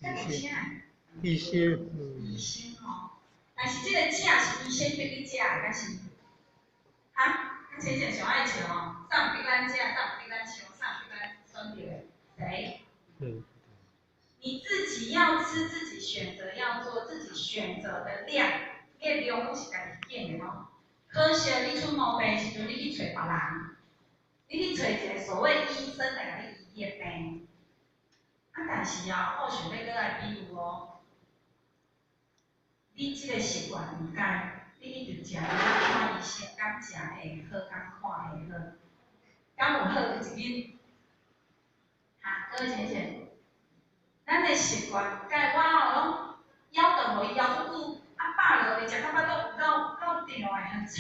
這是啥？醫生。醫生吼，但是這个食是醫生逼你食的，敢是？哈？較淺顯上愛笑吼，啥人逼咱食，啥人逼咱唱，啥人逼咱選擇的？誰？你自己要吃，自己選擇要做，自己選擇的量，你的量攏是家己揀的吼。可惜你出毛病的時陣，你去揣別人，你去揣一個所謂醫生來共你醫你的病。啊，但是啊，我想欲閣來比喻哦，你這個習慣毋改，你一直食，你看醫生，敢食會好，敢看會好，敢有好一日？哈，各位淺顯，咱的習慣毋改，我哦攏枵頓予伊枵足久，啊飽了，伊食到腹肚有夠夠脹的，很撐。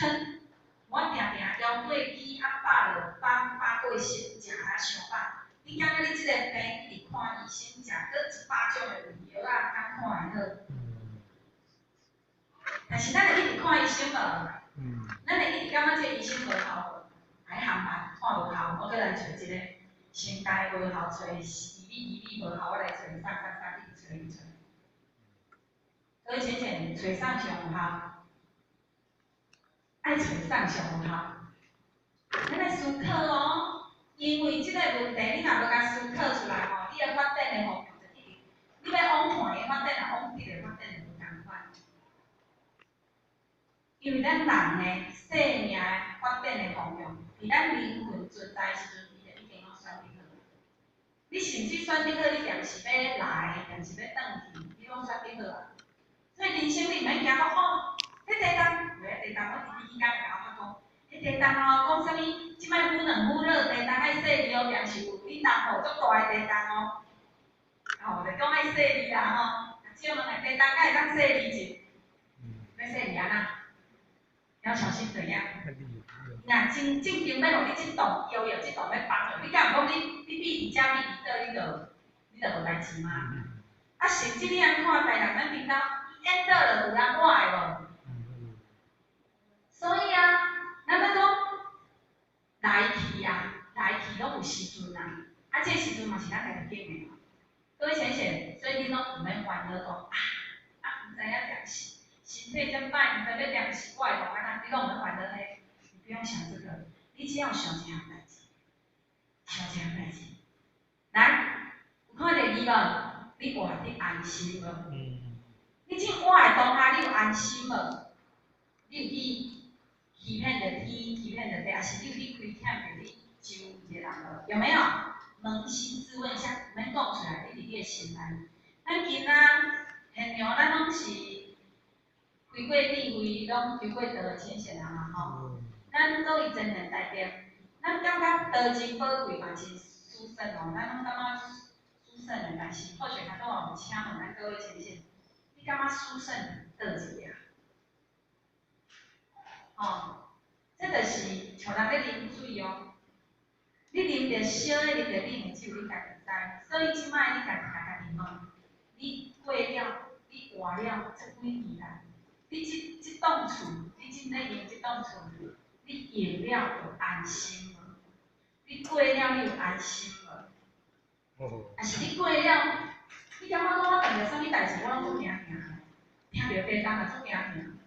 我定定枵過飢，啊飽了飽飽過身，食啊傷飽。你感覺你這個病一直看醫生，食閣100種的胃藥啊，敢看會好？但是咱會一直看醫生無？咱會一直感覺這個醫生無效無？還含吧，看無效，我閣來揣一個。先家無效，揣醫美醫美無效，我來揣啥啥啥，一直揣一直揣。各位淺顯，揣啥上有效？愛揣啥上有效？咱愛思考哦，因為這個問題，你若無共思考出來吼，你的發展的方向就一直，你欲往看的發展，若往佇的發展就無仝款。因為咱人的生命的發展的方向，佇咱靈魂存在的時陣，伊就已經攏選擇好。你甚至選擇好，你定是欲來，定是欲轉去，你攏選擇好啊。所以人生你毋免驚講哦，彼地動，袂地動，我佇彼工會共我拍講，彼地動哦，講啥物？這擺忽冷忽熱，地動愛細膩哦，定是有恁南部足大的地動哦。哦，就講愛細膩啦吼，借問下地動敢會當細膩者？欲細膩按怎？要小心怎樣？若真正經欲予你這棟搖搖，這棟欲崩落，你敢有講你你避佇遮避佇倒，你就無代誌嗎？啊，甚至你按看台南咱頻道，演倒就有人活的無？所以啊，咱欲講來去啊，來去攏有時陣啊，啊，這個時陣嘛是咱家己揀的。各位淺顯，所以恁攏毋免煩惱講啊啊，毋知影點是身體這麼歹，毋知欲點是我會當按怎，你攏毋免煩惱彼，你不用想這個，你只要想一項代誌，想一項代誌。來，有看著字無？你活得安心無？你這活的當下，你有安心無？你有去欺騙著天，欺騙著地，抑是你有去虧欠著你周圍的人無？有沒有？捫心自問一下，毋免講出來，你佇你的心內。咱今仔現場，咱攏是開過智慧，攏求過道的淺顯人嘛吼。咱做伊真賢大德，咱感覺道真寶貴嘛，真殊勝哦。咱攏感覺殊勝的，但是或許較拄有請問咱各位淺顯，你感覺殊勝佗一個啊？吼，這就是像人咧啉水哦。你啉著燒的，啉著冷的，只有你家己知。所以這擺你家己共家己問，你過了，你活了這幾年來，你這棟厝，你正咧用這棟厝，你用了有安心無？你過了你有安心無？抑是你過了，你感覺講我碰著啥物代誌，我攏足驚驚，聽著地動也足驚驚，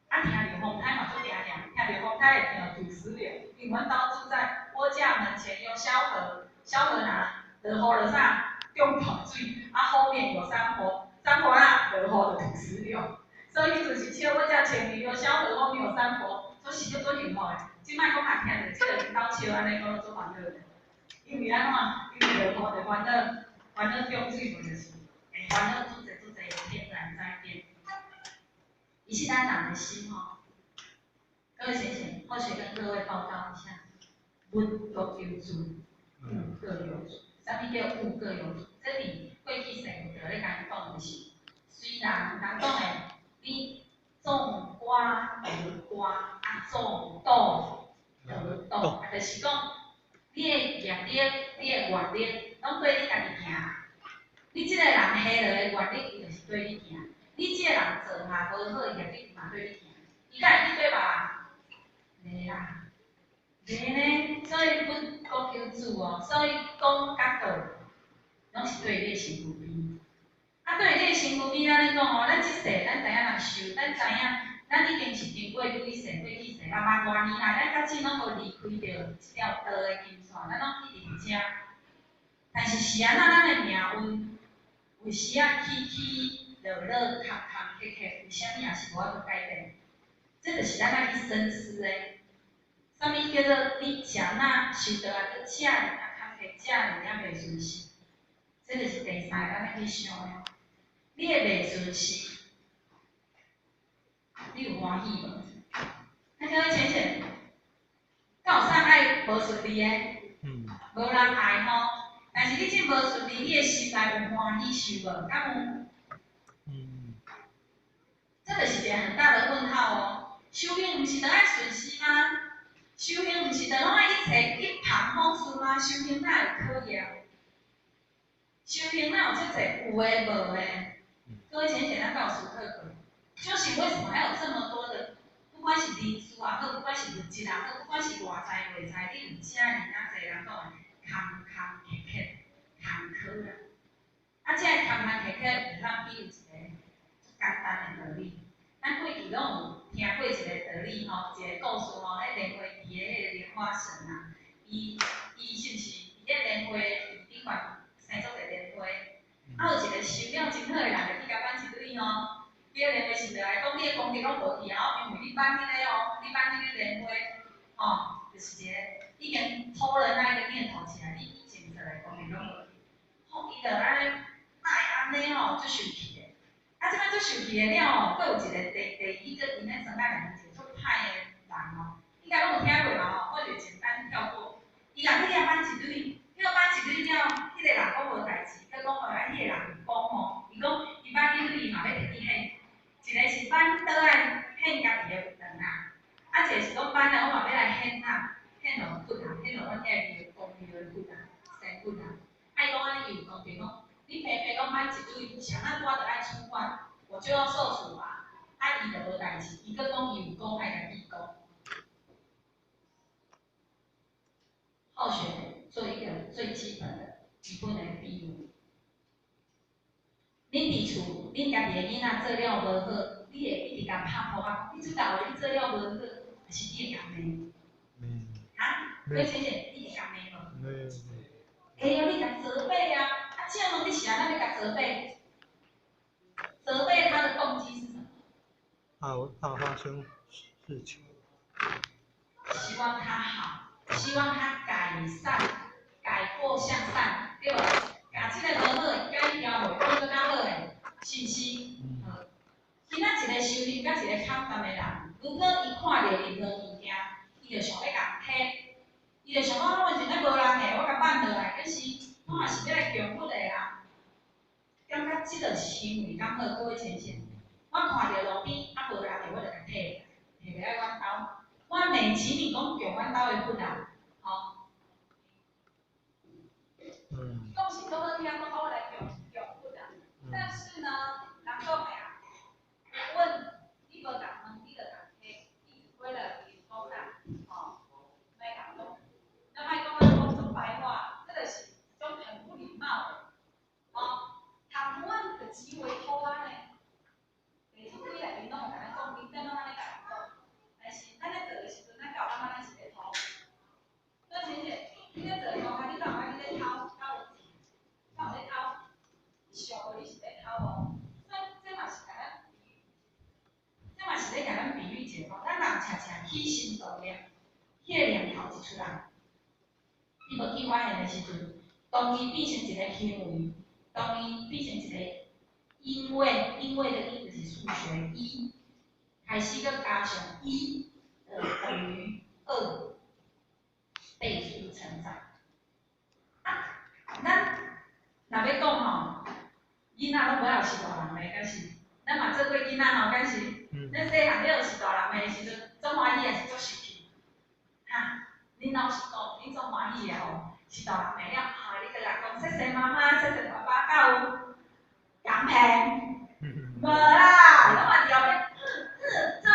啊聽著風颱嘛足驚驚，聽著風颱會聽著土石流，因為阮兜住在我家門前有蕭河，蕭河哪？落雨就啥？中大水，啊後面有山坡，山坡啊落雨就土石流，所以彼陣是笑我家前面有蕭河，後面有山坡，所以是足足幸福的。這擺講若聽著這个領導笑按呢，講足煩惱的，因為按怎？因為落雨就煩惱，煩惱中水無就是會煩惱足濟足濟天然災變。伊是咱人的心吼，各位先生，或許跟各位報告一下，物各有主，物各有主。啥物叫物各有主？這佇過去世佛陀咧共𪜶講的是，雖然人講的，你種瓜得瓜，啊種豆得豆，啊就是講你的業力、你的願力，攏對你家己行。你這個人下落的願力，伊就是對你行。你這個人做下無好，業力嘛對你行。伊敢會去對別人？袂啦，袂呢。所以物各有主哦，所以講甲道，攏是對你的身軀邊。啊，對你的身軀，比咱咧講哦，咱這世咱知影人受，咱知影，咱已經是經過幾世，過幾世，6萬外年來，咱較少攏無離開著這條道的金線，咱攏一直佇遮。但是是按怎咱的命運有時仔起起落落、坎坎坷坷，為啥物也是無法度改變？這就是咱愛去深思的。啥物叫做你食哪修道啊，閣遮爾仔坎坷，遮爾仔袂順遂？這就是第三個咱愛去想的。你的袂順遂，你有歡喜無？啊，各位淺淺，敢有啥愛無順利的？無人愛吼。但是你這無順利，你的心內有歡喜受無？敢有？這就是一個很大的問號哦。修行毋是著愛順遂嗎？修行毋是著攏愛一切一帆風順嗎？修行哪會可以啊？修行哪有這濟有的無的？各位淺淺，咱敢有思考過？就是為什麼還有這麼多的，不管是人事也好，不管是物質也好，不管是外在內在，你有遮爾仔濟人講的坎坎坷坷、坎坷啦。啊，這个坎坎坷坷，有通比喻一個足簡單的道理。咱過去攏有聽過一個道理吼，一個故事吼，彼蓮花池的彼個蓮花神啊，伊伊是毋是佇咧蓮花池頂懸生足濟蓮花？啊，有一個修了真好的人，就去共挽一蕊吼，彼個蓮花神就來講，你的功德攏無去啊，因為你挽彼个哦，你挽彼个蓮花，吼，就是一個已經偷了那一個念頭起來，你以前做的功德攏無去。吼，伊就按呢，哪會按呢吼，足生氣的。啊，這擺足生氣的了吼，閣有一個第第一個𪜶咧莊仔內面一個足歹的人吼，應該攏有聽過嘛吼，我就簡單跳過。伊共去遐挽一蕊，彼個挽一蕊了，彼個人講無代誌，閣講哦，啊，彼個人講吼，伊講伊挽彼蕊嘛欲摕去獻，一個是挽倒來獻家己的佛堂啊，啊，一個是講挽來我嘛欲來獻啊，獻予佛啊，獻予阮遐廟公廟的佛啊，神佛啊。啊，伊講按呢伊有功德講，你平平攏挽一蕊，啥物我著愛處罰，我就要受處罰。啊，伊就無代誌，伊閣講伊有講愛共伊講。好學做一個最基本的基本的比喻。恁佇厝，恁家己的囡仔做了無好，你會一直共拍噗仔講，你出豆的，你做了無好，還是你會共罵？哈？各位淺淺，你會共罵無？會哦，你共責備啊！啊，請問你是按怎欲共責備？責備他的動機是什麼？怕發生事情。希望他好，希望他改善、改過向善，對無？共這个無好的改掉，變閣較好的，是毋是？好，今仔一個修行佮一個坎擔的人，如果伊看著任何物件，伊就想欲共提，伊就想講，反正咧無人的，我共挽落來，但是我嘛是欲來供佛的啊。感覺這个行為敢好？各位淺淺，我看著路邊啊無人的，我就共提，提落來阮兜。我美其名講供阮兜的佛啊，吼。講是講好聽，講我來供供佛啊。但是呢，人講的啊，問你無共問，你就共提，你為了伊講啦，吼，莫共講，咱莫講咱講足白話，這就是一種很不禮貌的，吼。談問就極為偷懶呢。地出鬼內面攏有共咱講，經典攏按呢共咱講。但是咱咧做的時陣，咱敢有感覺咱是咧偷？那淺淺，你咧做的當下，你敢有感覺你咧偷？敢有？敢有咧偷？想無你是咧偷無？所以這嘛是共咱比喻，這嘛是咧共咱比喻一下講，咱人常常起心動念，彼個念頭一出來，你無去發現的時陣，當伊變成一個行為，當伊變成一個因為，因為的因就是數學一，開始閣加上一，等於二，倍數成長。啊，咱若欲講吼，囡仔攏無愛是大人的，敢是？咱嘛做過囡仔吼，敢是？咱細漢了是大人的時陣，總歡喜還是足生氣？哈？恁老實講，恁總歡喜的吼，是大人的了，哈，你閣來講，謝謝媽媽，謝謝爸爸，敢有？共騙？無啦，攏嘛佇後壁，哼哼，怎較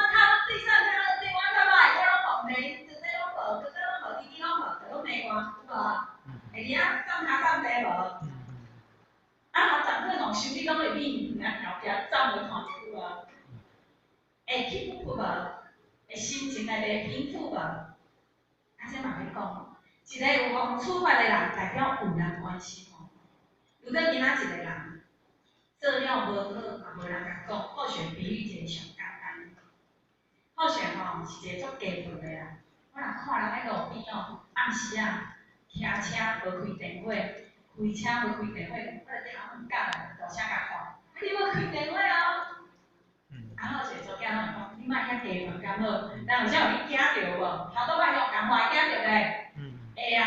對上較好，對我較歹，我攏無罵，姐姐攏無，哥哥攏無，弟弟攏無，就攏罵我，有無？會佇遐站跤站地無？啊，若昨去弄收你攏會變。來袂平復無？啊，這嘛欲講，一个有予處罰的人，代表有人關心哦。如果今仔一個人做了無好，嘛無人共講，好像比喻一個上簡單。好像吼是一個足低分的人，我若看人佇路邊哦，暗時啊，騎車無開電火，開車無開電火，我就頭毛甲來，大聲共看，啊你無開電火哦！啊好勢查某囝攏會講，你莫遐低分敢好？人有啥予你驚著無？頭拄擺予共話驚著咧？會啊，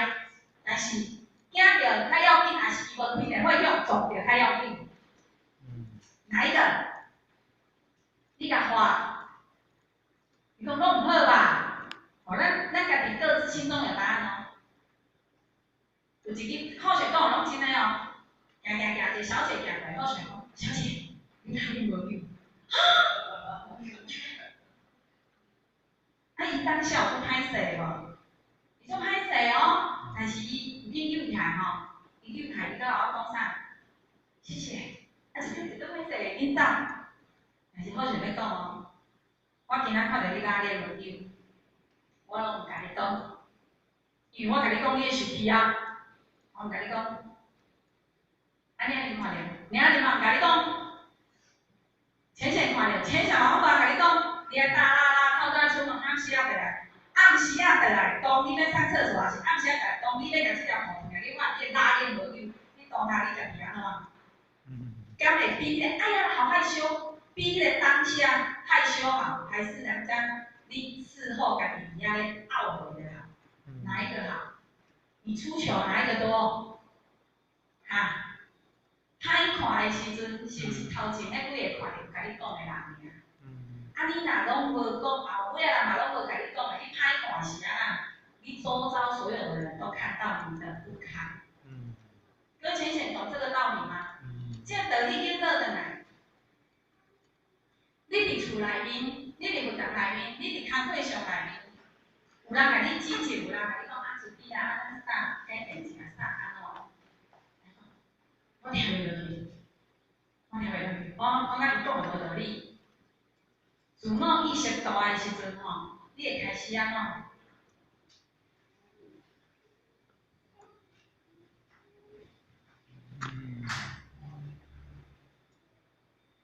但是驚著較要緊，還是伊無開電火予撞著較要緊？哪一個？你共話，你講攏毋好吧？哦，咱家己各自心中有答案哦。有一句好勢講的攏真的哦，行行行，一個小姐行過來，好勢講，小姐，你哪裡無救？啊！啊，伊當下有足歹勢無？伊足歹勢哦，但是伊有緊揪起來吼，伊揪起來，伊閣我講啥？謝謝。啊，這個足歹勢，緊走。但是好想欲講哦，我今仔看著你拉鏈無救，我攏毋共你講，因為我共你講，你會生氣啊。我毋共你講，按呢你看著，明仔日嘛毋共你講。淺顯看著，淺顯嘛，我無共你講，你愛噠啦啦，透早出門，暗時仔轉來，暗時仔轉來，當你欲上廁所，抑是暗時仔轉來，當你欲共這條褲脫去，你看你拉鏈無救，你當下你家己按怎？敢會比彼個哎呀好害羞，比彼個當下害羞好，還是人家你事後家己佇遐咧懊悔的好？哪一個好？你出糗哪一個多？哈？歹看的時陣，是毋是頭前彼幾個看著共你講的人爾？啊，你若攏無講，後尾仔人嘛攏無共你講的，你歹看是按怎？你周遭所有的人都看到你的不堪。各位淺顯懂這個道理嗎？這個道理緊倒轉來，你佇厝內面，你佇佛堂內面，你佇工課上內面，有人共你指責，有人共你講啊，慈悲啊，啊啥，這代誌啊啥按怎？我聽袂落去，我聽袂落去，我共伊講的無道理。自我意識大的時陣吼，你會開始按怎？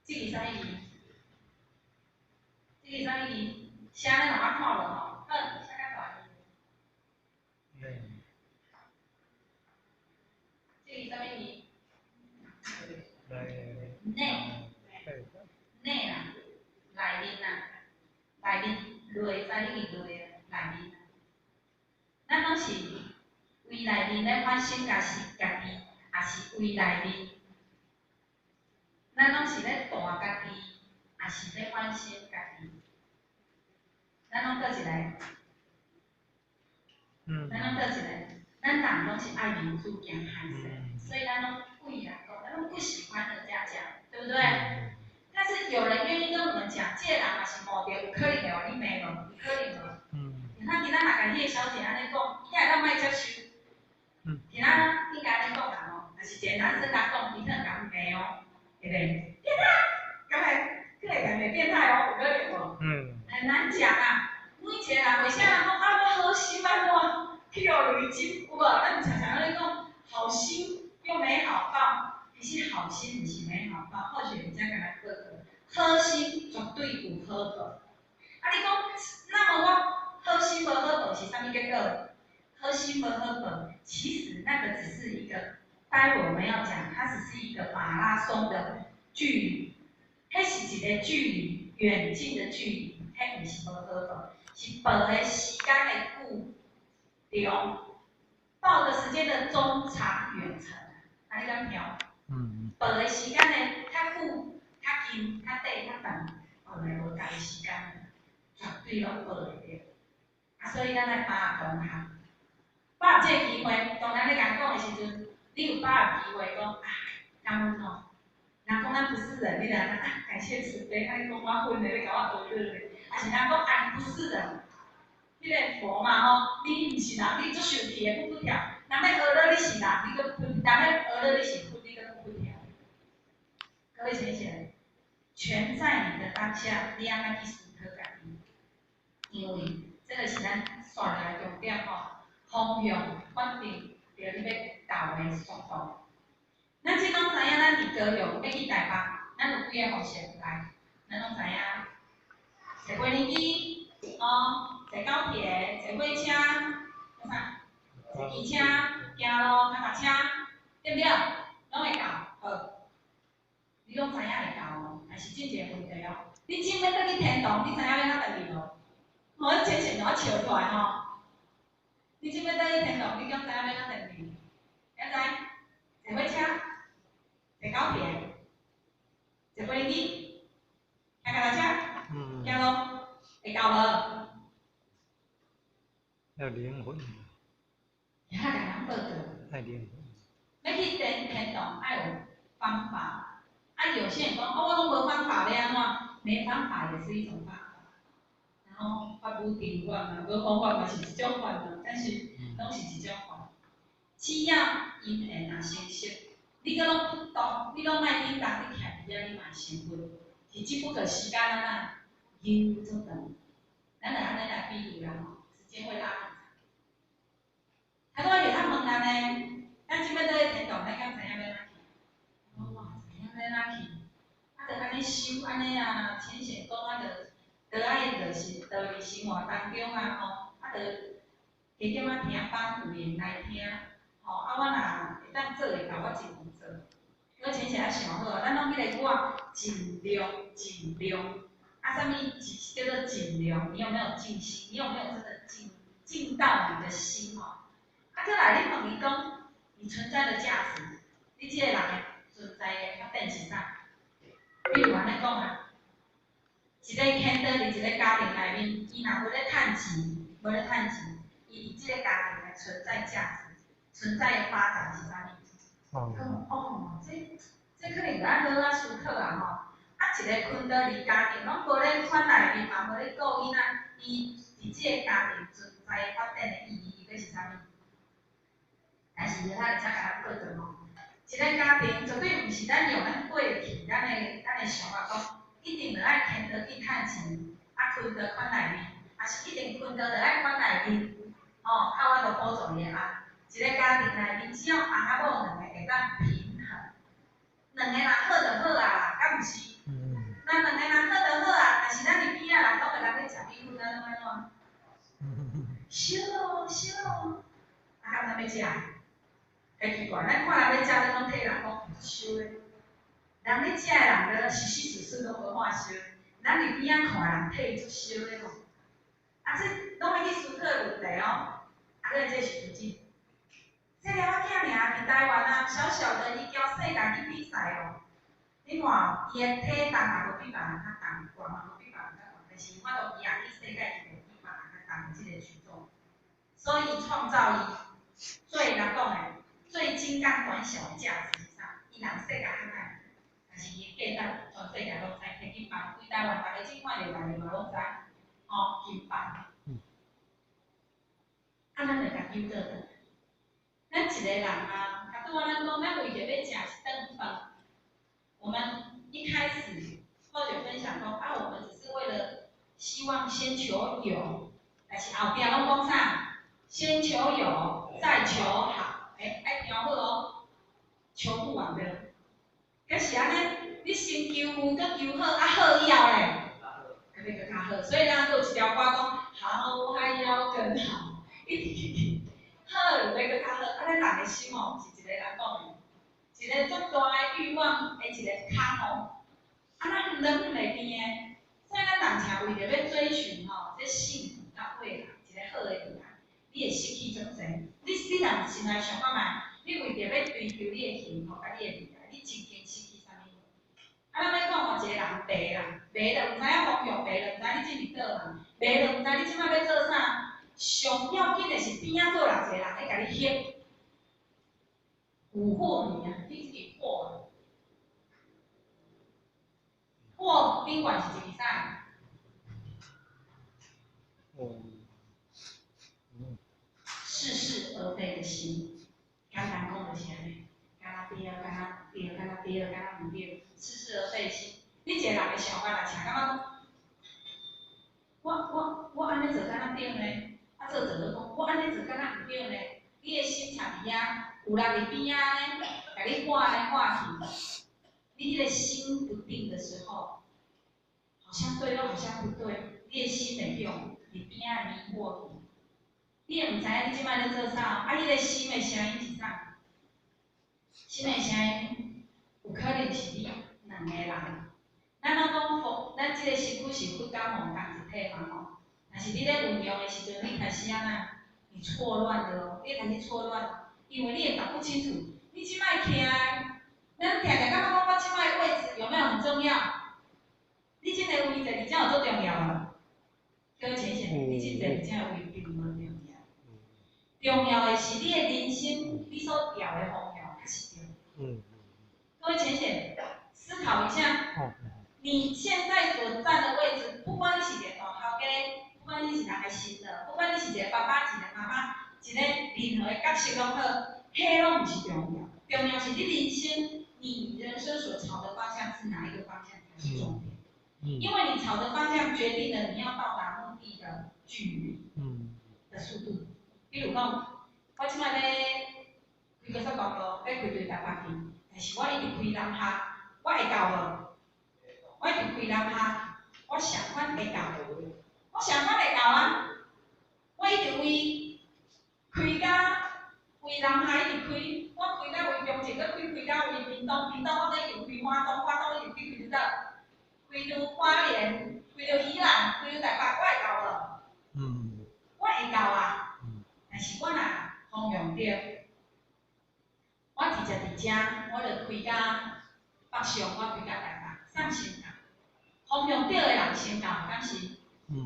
這個啥物字？這個啥物字？寫咧互我看無吼？好，寫較大字。這個啥物字？內，內啦，內面啦，內面內在你內內面。咱攏是為內面咧反省家是家己，抑是為內面？咱攏是咧大家己，抑是咧反省家己？咱攏佗一个？咱攏佗一個？咱人攏是愛面子、驚歹勢，所以咱攏故意來講，咱攏不喜歡人家講，對不對？但是有人願意跟我們講，這個人若是冒著有可能會予你罵無？有可能無？你看今仔若共彼個小姐按呢講，伊會當莫接受。今仔應該按呢講人哦，若是一個男生共講，伊可能共罵哦，對不對？變態，敢會？閣會共罵變態哦，有可能無？很難講啊。每一個人為啥人講啊？我好心按怎？去予雷擊有無？咱常常咧講，好心又沒好報，其實好心毋是沒好報，或許人家共咱報告，好心絕對有好報。啊，你講，那麼我好心無好報是啥物結果？好心無好報，其實那個只是一個，待會我們要講，它只是一個馬拉松的距離，彼是一個距離，遠近的距離，彼毋是無好報，是報的時間的久長，報的時間的中長遠程，啊，你敢聽？報的時間的較久、較近、較短、較長，報的無仝時間，絕對攏報會著。啊，所以咱愛把握當下，把握這個機會。當咱咧共講的時陣，你有把握機會講啊，感恩吼。人講咱不是人，你就按怎啊？感謝慈悲，按呢講我粉的，咧共我學咧。啊是人講啊，你不是人，彼個佛嘛吼，你毋是人，你足生氣的，噗噗跳。人咧學了你是人，你閣噗；人咧學了你是佛，你閣噗噗跳。各位淺顯，全在你的當下，你按怎去思考家己？因為這就是咱紲落來重點吼，方向決定著你欲到的速度。咱這攏知影，咱佇高雄欲去台北，咱有幾个方式來？咱攏知影，坐飛機，哦，坐高鐵，坐火車，閣啥？坐機車、行路、跤踏車，對毋對？攏會到，好。你攏知影會到哦，但是真一个問題哦，你這欲轉去天堂，你知影欲按怎轉去無？我淺顯我笑出來吼。你這欲轉去天堂，你敢知影欲按怎轉去？敢知？坐火車、坐高鐵、坐飛機、騎腳踏車、行路，會到無？要靈魂。遐共人報告。愛靈魂。欲去天堂，愛有方法。啊，有些人講，哦，我攏無方法，欲按怎？沒方法也是一種方法。然後法無定法嘛，無方法嘛是一種法嘛，但是攏是一種法。只要因緣若成熟，你閣攏不動，你攏莫運動，你徛佇遐你嘛會成佛。是只不過時間按怎悠足長。咱就按呢來比喻啦吼，時間會拉很長。他拄仔會通問咱呢，咱這欲轉去天堂，咱敢知影欲按怎去？哇，知影欲按怎去？啊，就按呢修，按呢啊，淺顯講啊，就愛就是就佇生活當中啊吼，啊，就加減仔聽班有閒來聽，吼，啊，我若會當做會到，我盡量做。我淺顯啊想好，咱攏彼个我盡量盡量，啊，啥物叫做盡量？你有沒有盡心？你有沒有真的盡盡到你的心吼？啊，閣來你問伊講，你存在的價值，你這个人的存在的發展是啥？比如按呢講啊，一个牽導佇一个家庭內面，伊若無咧趁錢，無咧趁錢，伊佇這个家庭的存在價值、存在的發展是啥物？講哦，這可能愛好仔思考啊吼。啊，一个困倒佇家庭，攏無咧款待面，嘛無咧顧囡仔，伊佇這个家庭存在發展的意義，伊閣是啥物？但是咱會使共咱報告吼，一个家庭絕對毋是咱用咱過去咱的想法講，一定著愛牽倒去趁錢，啊，困倒款內面，抑是一定困倒著愛款內面，吼，較有法度補助伊的啊。一個家庭內面，只要翁仔某兩个會當平衡，兩個若好就好啊，敢毋是？咱兩個若好就好啊，但是咱佇邊仔人攏會人咧食米粉，咱攏按怎？燒咯燒咯，啊，敢咱欲食？很奇怪，咱看人咧食，咱攏替人講燒的。人咧食的人，就死死實實攏無看燒。咱佇邊仔看人替伊足燒的吼。啊，這攏愛去思考的問題哦。啊，咱這是拄則。這粒仔囝爾佇台灣啊，小小的伊交世界去比賽哦。你看，伊的體重也無比別人較重，懸嘛無比別人較懸，但是伊法度伊也去世界伊無比別人較重的這个舉重。所以創造伊最人講的最精簡短小的價值是啥？伊人世界較歹，但是伊的價值全世界攏知，摕金牌，規台灣逐个這看著逐个嘛攏知，吼，金牌。啊，咱就共糾倒轉。咱一个人啊，較拄仔咱講，咱為著欲食一頓飯，我們一開始或者分享講啊，我們只是為了希望先求有，但是後壁攏講啥？先求有，再求好。欸，愛聽好哦，求不完的。可是按呢，你先求有，閣求好，啊好以後咧，閣欲閣較好。所以咱閣有一條歌講，好還要更好，一直一直。好，欲閣較好。啊，咱人的心哦，是一个人講的，一個足大的欲望的一個空吼。啊，咱軟袂變的，所以咱人常為著欲追尋吼，這幸福佮未來，一個好的未來，你會失去足濟。你若心內想看覓，你為著欲追求你的幸福佮你的未來，你真經失去啥物？啊，咱欲講吼，一個人迷啦，迷就毋知影方向，迷就毋知你進佇佗嘛，迷就毋知你這擺欲做啥。上要緊的是邊仔閣有人一個人咧共你翕，蠱惑你啊！你這個惑啊，惑頂懸是一個啥？似是而非的心，簡單講就是按呢，敢若對，敢若對，敢若對，敢若毋對，似是而非的心。你一個人的想法若像感覺講，我按呢做敢若對呢？啊做做閣講，我按呢做敢若毋對呢？你的心徛佇遐，有人佇邊仔呢，共你畫來畫去，你彼个心不定的時候，好像對又好像不對，你的心會予佇邊仔迷惑去，你會毋知影你這擺咧做啥？啊，彼个心的聲音是啥？心的聲音有可能是你兩个人。咱攏講佛，咱這个身軀是佛甲魔仝一體嘛吼。但是你咧運用的時陣，你開始按怎？你錯亂了哦，你開始錯亂，因為你會搞不清楚，你這擺徛，咱定定感覺講我這擺位置有沒有很重要？你這个位置佇遮有足重要無？各位淺顯，你這坐佇這个位並無重要，重要的是你的人生，你所朝的方向確實對。各位淺顯，思考一下，你現在所站的位置，不管你是一个大頭家，不管你是人的新的，不管你是一個爸爸、一個媽媽，一個任何的角色攏好，彼攏毋是重要，重要是你人生，你人生所朝的方向是哪一個方向才是重點。因為你朝的方向決定了你要到達目的的距離，的速度。比如講，我這擺咧開高速公路，欲開對台北去，但是我一直開南下，我會到無？我一直開南下，我相款會到，我相款會到啊！我一直為開到為南下一直開，我開到為中正，閣開開到為屏東，屏東我閣一直開花東，花東一直開開到佗？開到花蓮，開到宜蘭，開到台北，我會到無？我會到啊！但是我若方向對，我直接佇遮，我就開到北上，我開到台北，啥先到？方向對的人先到，敢是？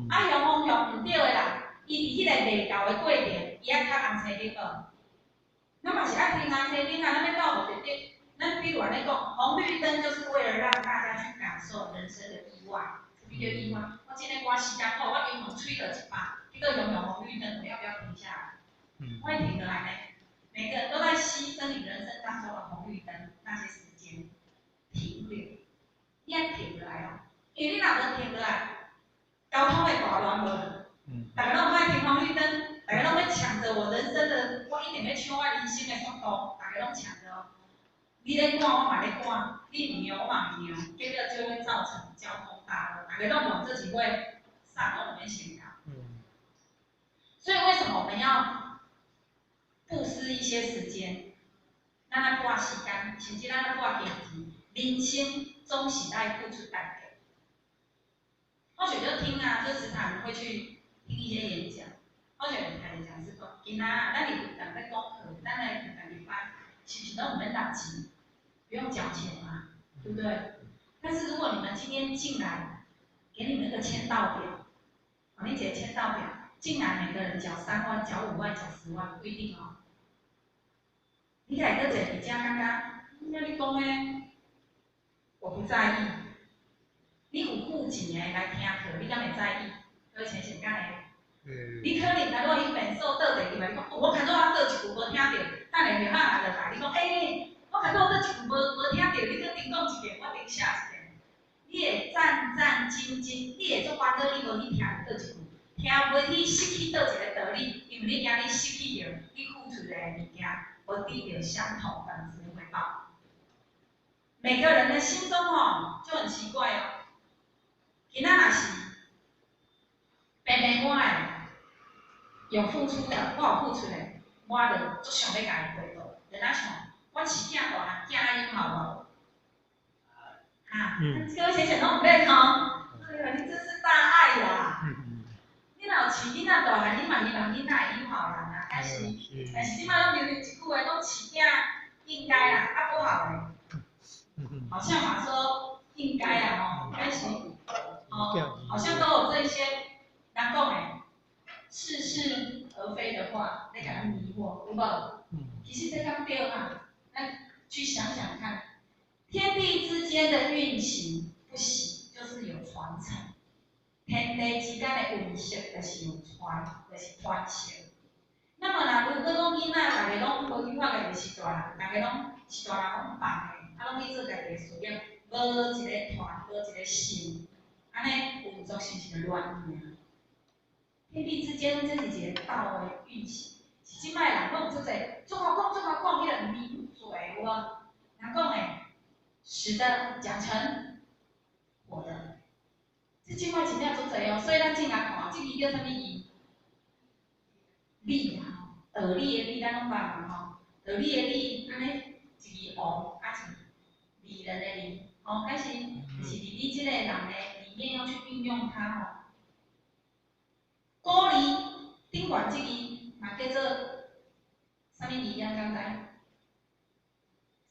啊，向方向毋對的人，伊佇彼個袂到的過程，伊愛卡紅青燈無？咱嘛是愛停紅青燈啊，咱欲到目的地。咱比如按呢講，紅綠燈就是為了讓大家去感受人生的意外，什麼叫意外？我今日趕時間吼，我油門吹了一百，結果用紅綠燈，我要不要停下來？我會停下來呢。每個人都在犧牲你人生當中的紅綠燈那些時間停留，你愛停落來哦，因為你若無停落來，交通會大亂無？逐家攏愛停紅綠燈，逐家攏欲搶著我人生的，我一定欲搶我人生的速度，逐家攏搶著哦。你咧趕，我嘛咧趕；你毋讓，我嘛毋讓，結果就會造成交通大亂，逐家攏往這幾位上攏毋免先到。所以為什麼我們要布施一些時間？咱愛撥時間，甚至咱愛撥金錢，人生總是愛付出代價。或許就聽啊，就時常會去聽一些演講。或許台的講師講，今仔咱佇人咧講課，咱來家己班，是不是攏毋免納錢？不用繳錢嘛，對不對？但是如果你們今天進來，給你們一個簽到表，哦，你一個簽到表進來，每個人繳3萬、繳5萬、繳10萬，不一定哦。你來閣坐佇遮感覺，那你講的，我不在意。你有付錢的來聽課，你敢會在意？各位淺顯敢會？你可能若果伊變數倒佇入來，你講，我較早倒一句無聽著，等下麥仔就來，你講，欸，我較早倒一句無聽著，你閣重講一遍，我重寫一遍。你會戰戰兢兢，你會足煩惱，你無去聽著佗一句，聽無去失去佗一个道理，因為你驚你失去著你付出的物件，無得著相同等值的回報。每個人的心中哦，就很奇怪哦。今仔若是平平我的有付出的，我有付出的，我就足想欲共伊回報。就若像阮飼囝大漢，囝愛養孝無？哈，各位淺顯攏毋免吼。哎呀，你真是大愛啦！你若有飼囡仔大漢，你嘛希望囡仔會養孝人啊。但是這擺攏流行一句話，講飼囝應該啦，啊不好的，好像嘛說應該啦吼，但是哦，好像都有這些人講的似是而非的話，咧共咱迷惑，有無？其實這敢對啊？咱去想想看，天地之間的運行不息，就是有傳承。天地之間的運行就是有傳，就是傳承。那麼若如果講囡仔逐个攏無去看家己是大人，逐个攏是大人攏放的，啊攏去做家己的事業，無一个團，無一個心，按呢運作是毋是就亂去啊？天地之間，這是一個道的運行。是這擺人攏有足濟，足好講，足好講，彼個名嘴有無？人講的，死的講成活的，這這擺真正足濟哦。所以咱正來看，這字叫啥物字？理啊，道理的理，咱攏捌嘛吼。道理的理，按呢一字王，啊一字理人的理，吼，開始就是佇你這個人的裡面要去運用它吼。古字頂懸這字嘛叫做啥物字？你敢知？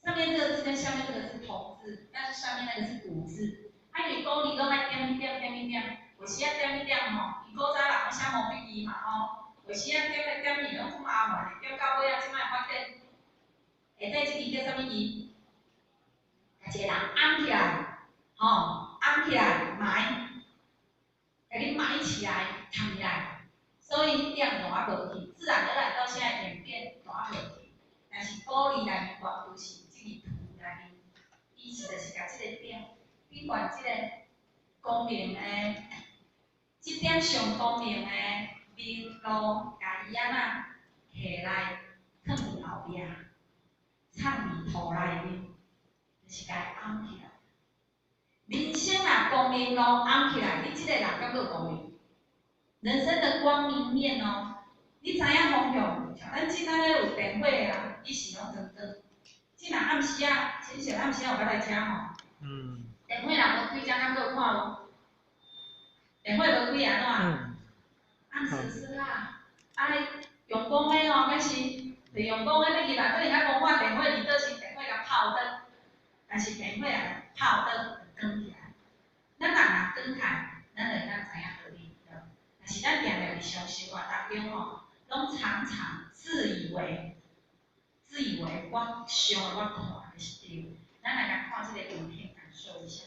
上面這個字跟下面這個是同字，但是上面那個是古字。啊，因為古字攏愛點一點點一點，有時仔點一點吼，伊古早人攏寫毛筆字嘛吼，有時仔點來點去攏足麻煩的，點到尾仔這擺發展，下底這字叫啥物字？共一個人掩起來，吼，掩起來埋，共你埋起來，藏起來，所以點就啊無去，自然而然到現在演變就啊無去。但是古字內面絕對是這個圖內面，伊是就是共這個點，頂懸這個光明的，這點上光明的明路，共伊按怎提來，囥佇後壁，藏佇土內面，就是共伊掩起來。人生啊，光明路掩起來，你這個人敢閣有光明？人生的光明面哦，你知影方向？像咱這咱咧有電火啊，伊是攏光光。這若暗時仔，親像暗時仔有較來遮吼。電火若無開，遮敢閣有看無？電火無開按怎？暗絲絲啊！啊，用光的哦，敢是，就用光的欲入來，可能較無看電火佇佗時，電火共泡燈，但是電火啊泡燈就關起來。咱人若關開，咱就會當知影道理，對。但是咱定定日常生活當中吼，攏常常自以為我想的我看的是對。咱來共看這個圖片，感受一下。